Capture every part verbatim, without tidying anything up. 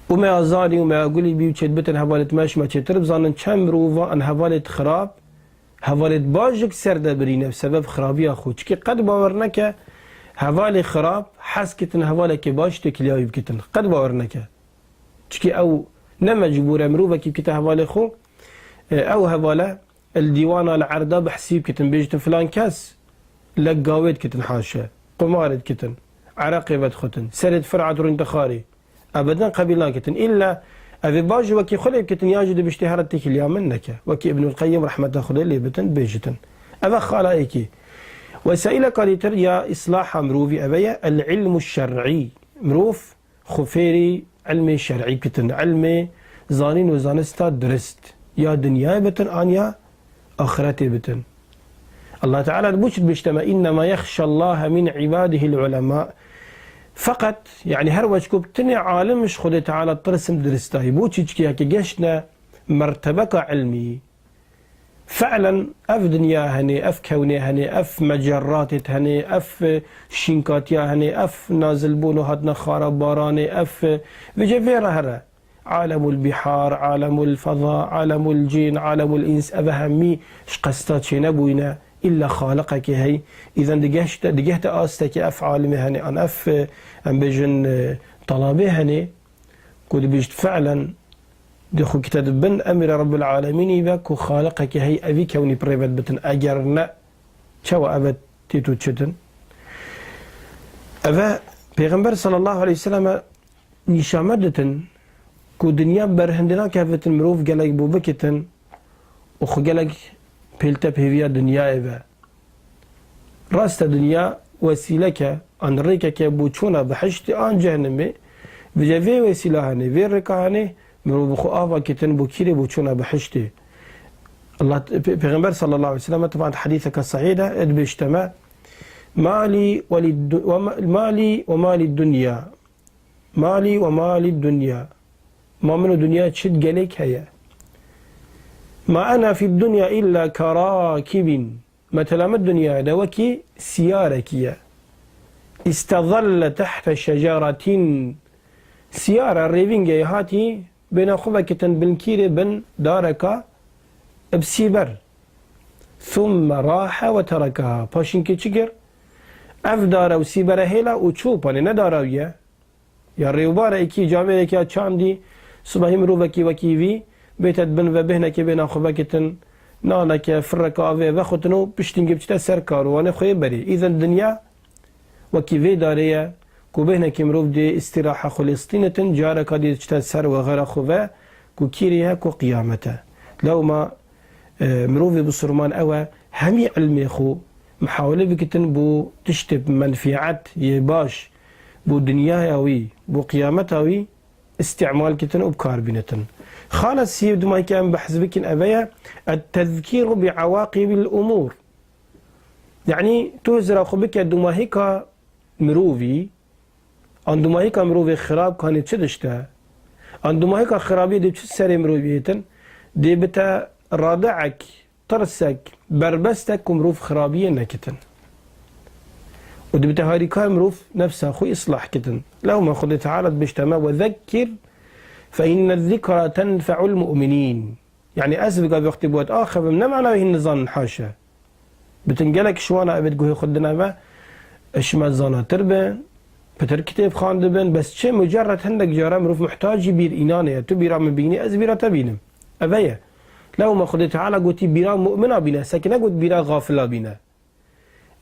Û me ya zanî û me ya gulî bî û çêdibitin hevalêt me, ji me çêtir bizanin çend mirova an hevalêt xirab, hevalêt baş jik ser de birîne bi sebeb xirabiya xwe. Çikî qet bawer neke hevalê xirab hez kitin hevalekê baş têkiliya wî bikitin. Qet bawer neke. Çikî ew ne mecbûr e mirovekî bikite hevalê xwe. E, ew hevale li dîwana li erda bi hesîb kitin, bêjtin filan kes lek gawê dikitin haşe, qumarê dikitin, ereqê vedixutin, serê di fir'a dirûn dixarî. Ebeden qebîl nakitin. Îlla ev ê baş ji wekî xwe lê bikitin, yan jî dibiştê here têkiliya min neke. Wekî Îbnul Qeyyim rehmeta Xwedê lê bitin, bêjitin. Ev e xala êkî. Wesaîleka dîtir ya îslaha mirovî ev e ye, el-ilmu şer'î. Mirov xwe fêrî ilmê şer'î bikitin, ilmê zanîn û zanista dirist ya dinyayê bitin an ya axiretê bitin. Allah Teala bo çi dibêjte me, "Innema yexşallahe min ibadihil ulema." Feqet, yani her weş ku tinê alim ji Xwedê Teala tirsim diristayî. Bo çi? Çikî heke geştine mertebeka ilmî, Fe'len ev dinya hene, ev kewnê hene, ev mecerratê hene, ev şînkatiya hene, ev nazilbûn û hatina xara baranê, ev vêce vê re here. Alemul bihar, alemul feza, alemul cin, alemul ins, ev hemî ji qesta çênebûyne, îlla xaliqekê hey. Îzen digehte, digehte astekê ev alimê hene, an ev, em bêjin, e, talabê hene, ku dibêjt fe'len di xwe kite di bin emrê Rebbil Alemînî ve ku xaliqekê hey evî kewnî pirê ve dibitin. Eger ne, çawa ev e têt û çitin? Ev e Pêxember sallallahu aleyhi ve selleme nîşan me ditin ku dinya berhindê nake hev bitin mirov gelek bo bikitin û xwe gelek pêlte pêviya dinyayê ve. Rast e, dinya wesîleke an rêkeke bo çûna bihiştê an cehennemê. Vêce vê wesîla hene, vê rêka hene, mirov bi xwe ava kitin bo kîrê bo çûna bihiştê. Allah, Pê-, Pêxember sallallahu aleyhi ve sellem, teban di hedîseke sehîh de, dibêjte me, "Malî welid du-, ve ma-, malî ve malid dunya." Malî ve malid dunya. Ma min û dinya çi gelek heye. Ma ena fid dunya illa kerakibin. Metela min dinyayê de wekî siyarekî ye. İstezalle tehte şeceretin. Siyara rêvîngeyê hatî bêna xwe vekitin bin kîrê bin dareka bi sîber. Thumme rahe ve terekaha. Paşinkê çi kir? Ev dare û sîbere hêla û çû, panê ne dara wî ye. Ya rêwbare ekî camêrekî ya çandî, sibahî mirovekî wekî vî, bête di bin ve bêhnekê bêna xwe vekitin, naneke, firreke avê vexutin û piştîngê biçite ser kar û wanê xwe yê berê. Îzen dinya wekî vê darê ye ku bêhnekê mirov dê îstîraha xwe lê stînitin, careka dê diçite ser wexera xwe ve ku kîrê ye ku qiyamet e. Lewma E, mirovê bisurman ew e, hemî ilmê xwe mihawele bikitin bo tiştê bi menfîet yê baş, bo dinyaya wî, bo qiyameta wî îstîmal kitin û bi kar bînitin. Xala sî û dumahî ke em behs bikin ev e ye, et-tezkîru bi ewaqîbil umûr. Yanî tu hizira xwe bike dumahîka mirovî, an dumahîka mirovê xirab kanê çi dişte? An dumahîka xirabiyê dê çi serê mirovî hêtin? Dê bite radeek, tirsek, berbestek ku mirov xirabiyê nekitin. Û dibite harîkar mirov nefsa xwe îslah kitin. Lewma Xwedê Teala dibêjte me, "Ve zekkir fe inne zikra tenfe'ul mu'minîn." Yanî ez bi gavê wextê bi we diaxivim, ne mana wê hîn nizanin, haşa. Bitin gelek şiwana ev ê di guhê xwe dine ve, ji me zanatir bin, pitir kitêb xwendibin, bes çi mucerred hindek cara mirov muhtacî bîr înanê ye. Tu bîra min bînî, ez bîra te bînim. Ev e ye. Lewma Xwedê Teala gotî bîra mu'mina bîne, sekî negot bîra xafila bîne.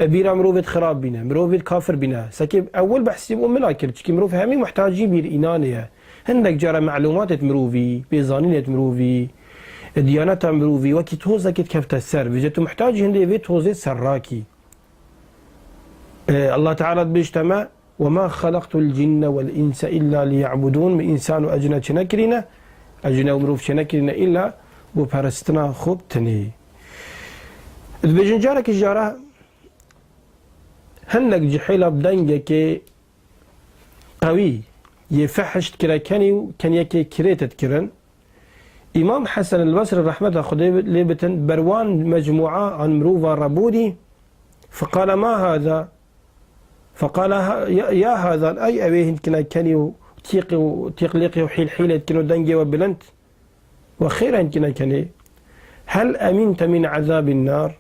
E, bîra mirovêt xirab bîne, mirovêt kafir bîne. Sekê ewil behsî bo min a kir, çikî mirov hemî muhtacî bîr înanê ye. Hindek cara melumatêt mirovî, bêzanînêt mirovî, e, diyaneta mirovî, wekî tozekê dikefte ser. Vêce tu muhtacî hindê vê tozê serrakî. E, Allah Teala dibêjte me, "Ve ma xalaqtul cinne vel inse illa liya'budun." Min însan û ecine çênekirîne, ecine û mirov çênekirîne, îlla bo peristina xwe bi tinî. Dibêjin carekî jara hinek cihêla bi dengekê qewî yê fehş dikire kenî û keniyekê kirêt dikirin. Îmam Hesen el-Besrî rehmeta Xwedê lê bitin ber wan mecmûa an mirova re bûdî. Feqale ma hada. Feqale ha-, ya, ya hada, ey ew ê hindkine kenî û tîqê û tîqlîqê û hîlhîlê dikin û dengê we bilind. We xêr enkî nekenê. Hel emînte min ezabin nar?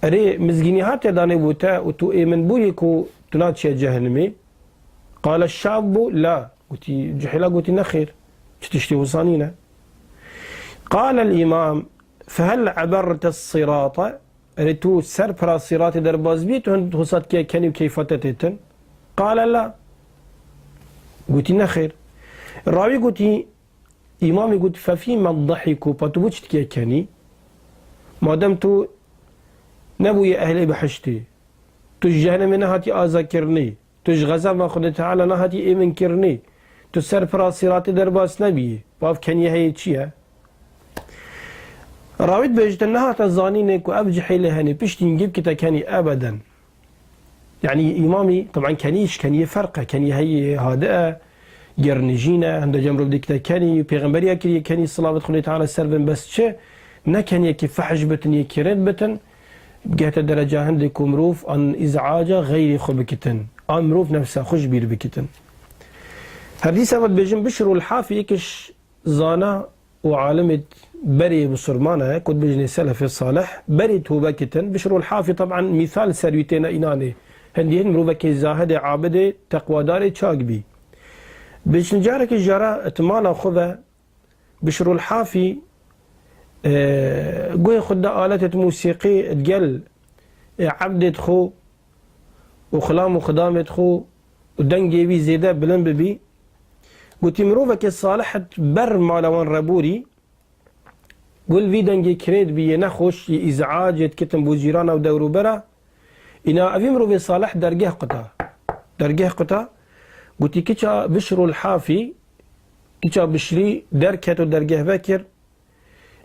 Erê, mizgînî hatiye danê bo te û tu êmin bûyî ku tu naçiye cehenimê? Qale şabbu la. Gotî, cihêla gotî, nexêr. Çi tiştê wisa nîne. Qale el îmam, fehel eberte sirata? Erê, tu ser pira siratê derbas bî, tu hin wisa dikiye kenî û keyfa te têtin? Qale la. Gotî, nexêr. Rawî gotî, Îmamê got, fefîme dehîku, pa tu bo çi dikiye kenî? Madem tu nebûye ehlê bihiştê, tu ji cehennemê nehatî azakirinê, tu ji xezeba Xwedê Teala nehatî êminkirinê, tu ser pira siratê derbas nebiyî, bav keniyê heye çi ye? Rawî dibêje, te nehate zanînê ku ev cihêlê henê piştî hingî bikite kenî ebeden. Yanî îmamî, teban kenî ji keniyê ferq e, keniyê heyê hadi e, gêrnijîn e, hinde cem rûv dikte kenî, pêxemberiya kiriye kenî, silavet Xwedê Teala ser bin, bes çi? Ne keniyekî fehş bitin, yê kêrêt bitin, gehte dereca hindê ku mirov an îzaca xeyrê xwe bikitin, an mirov nefsa xwe ji bîr bikitin. Her dîsa ve dibêjin Bişr ul Hafî, yek ji zana û alimê berê bisurmana ye, ku dibêjinê selefê salih, berê tobe kitin. Bişr ul Hafî, teban, mîsal ser wî têne înanê. Hindî hin mirovekê zahidê, abidê, teqwadarê çak bî. Bêjin carekê jara it mala xwe ve, Bişr ul Hafî, e, guhê xwe da aletê musîqî digel, e, ebdê xwe û xilam û xidamê xwe û dengê wî zêde bilind bibî. Gotî, mirovekê salih ber mala wan re borî, gul vî dengê kirêt bî, yê nexweş, yê îzicacê dikitin bo cîrana û dewrûbera. Îna evî mirovê salih dergeh quta. Dergeh quta. Gotî, kiça Bişr ul Hafî, kiça Bişrî derket û dergeh vekir.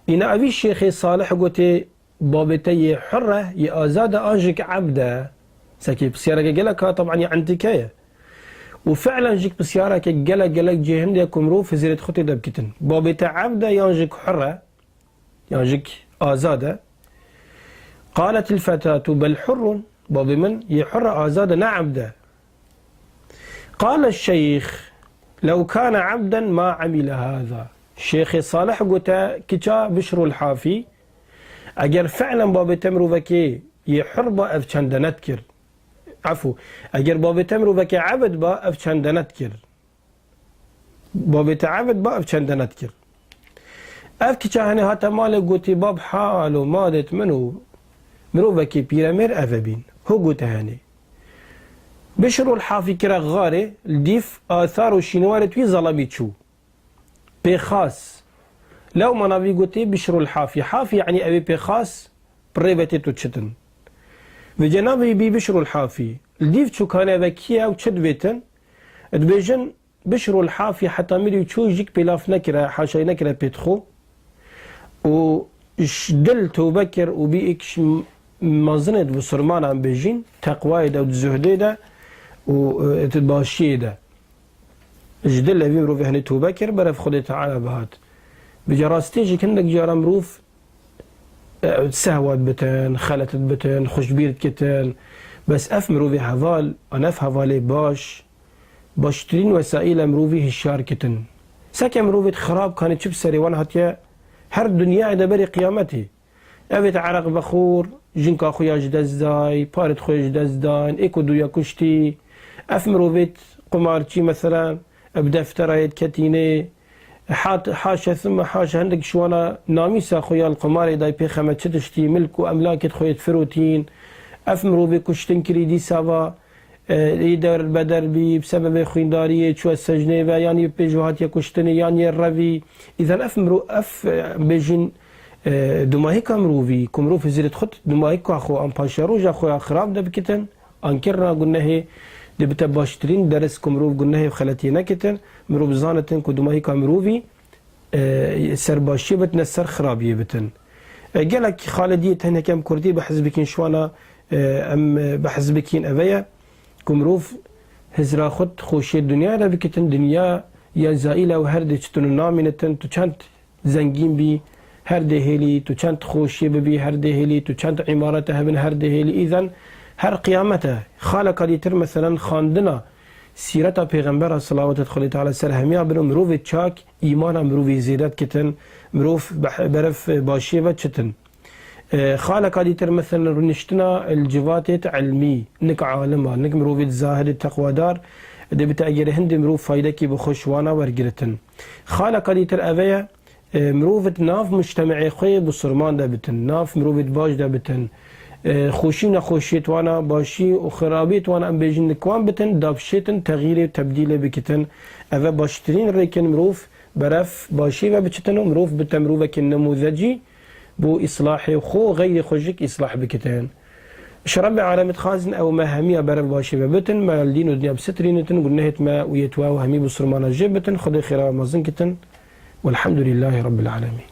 Îna evî şêxê salih gotê, babê te yê hur e, yê azad e, an jik ebd e? Sekê pisyareke gelek ka, teban, yê entîke ye. Û fi'len jik pisyareke gelek, gelek cê hindê ku mirov hizrêt xwe tê de bikitin. Babê te ebd e yan jik hur e? Yan jik azad e? Qaletil fetatu bel hurrun. Babê min yê hur e, azad e, ne ebd e. Qale şeyx, lew kane ebden ma emile haza. Şêxê salih gote, kiça Bişr ul Hafî, eger fi'len babê te mirovekê yê hur ba, ev çende nedikir. Efû, eger babê te mirovekê ebid ba, ev çende nedikir. Babê te ebid ba, ev çende nedikir. Ev kiça hene hate malê, gotî, bab hal û madêt min û mirovekî pîremêr eve bîn. Ho gote henê. Bişr ul Hafî kire xarê, li dîf athar û şînwarê wî zelamî çû. Pêxas. Lewma navî gotî Bişr ul Hafî. Hafî, yanî ew ê pêxas, pirê ve tê tu çitin. Vê cenabê bî Bişr ul Hafî. Li dîf çû kanê ve kî ye û çi dibêtin? Dibêjin, Bişr ul Hafî heta mirî çû jik pê laf nekire, haşayî nekire pêt xwe. Û ji dil tewbe kir û bî êk ji mezinê di bisurmanan bêjîn, teqwayê de û di zuhdê de û, e, di başiyê de. Ji dil evî mirovê henê tewbe kir, berev Xwedê Teala bihat. Bi ca rastî jî hindek cara mirov e, sehwa dibitin, xelet dibitin, xwe ji bîr dikitin. Bes ev mirovê heval, an ev hevalê baş, baştirîn wesaîla mirovî hişyar kitin. Seke mirovê xirab kanê çi bi serê wan hatiye, her dinyayê de berê qiyametê. Ev ê ereq vexwar, jinka xwe ya ji dest day, parêt xwe ya ji dest dan, ê ku duya kuştî. Ev mirovê qumarçî, meselen, bi deftera yê diketînê, hat, haşa thumma haşa, hindek ji wana namîsa xwe ya li qumarê dayî pêxeme çi tiştî, milk û emlakêt xwe yê difirotîn. Ev mirovê kuştin kirî dîsa va, e, yê derbeder bî, bi sebebê xwîndariyê çûye secnê ve, yan yê pêş ve hatiye kuştinê, yan yê revî. Îzen ev miro-, ev, e, bêjin, e, dumahîka mirovî, ku mirov hizrêt xwe dumahîka xwe an paşeroja xwe ya xirab de bikitin, ankirina gunehê dibite baştirîn deris ku mirov gunehê û xeletiyê nekitin, mirov bizanitin ku dumahîka mirovî, e, ser başiyê bitine ser xirabiyê bitin. E, gelek xalidiyê tenê kem kurdî behs bikîn şwana, e, em, e, behs bikîn eve ye ku mirov hizra xwe xweşiyê dinyayê de bikitin, dinya ya zaîla û her dê çitin û namînitin, tu çend zengîn bî, her dê hêlî, tu çend xweşiyê bibî, her dê hêlî, tu çend îmarete hebin, her dê hêlî. Îzen her qiyamete, xaleka dîtir, meselen, xandina Sîreta Pêxembera, selawatê Xwedê Teala ser hemiya bin, û mirovê çak îmana mirovî zêde dikitin, mirov beh-, berev başiyê ve çitin. E, xaleka dîtir, meselen, rûniştina li civatêt ilmî, nik alima, nik mirovêt zahidê teqwadar, dê bite, eger hindê mirov faydekî bi xwe ji wana wergiritin. Xaleka dîtir eve ye, e, mirovêt nav mujtemeê xwe yê bisurman de bitin, nav mirovêt baş de bitin, e, xweşî û nexweşiyêt wana, başî û xirabiyêt wana, em bêjin, li wan bitin, dabşêtin, texyîrê û tebdîlê bikitin. Eve baştirîn rêkin mirov berev başî ve biçitin û mirov bite mirovekî nemûzecî bo îslahê xwe, xeyrê xwe jî îslah bikitin. Ji Rebbê alemê dixwazin ew me hemiya berev başî ve bitin, me li dîn û dinya bisitirînitin, gunehêt me û yêt we û hemî bisurmana jê bitin, Xwedê xêra we mezin kitin. Welhamdulîllahî Rebbil Alemîn.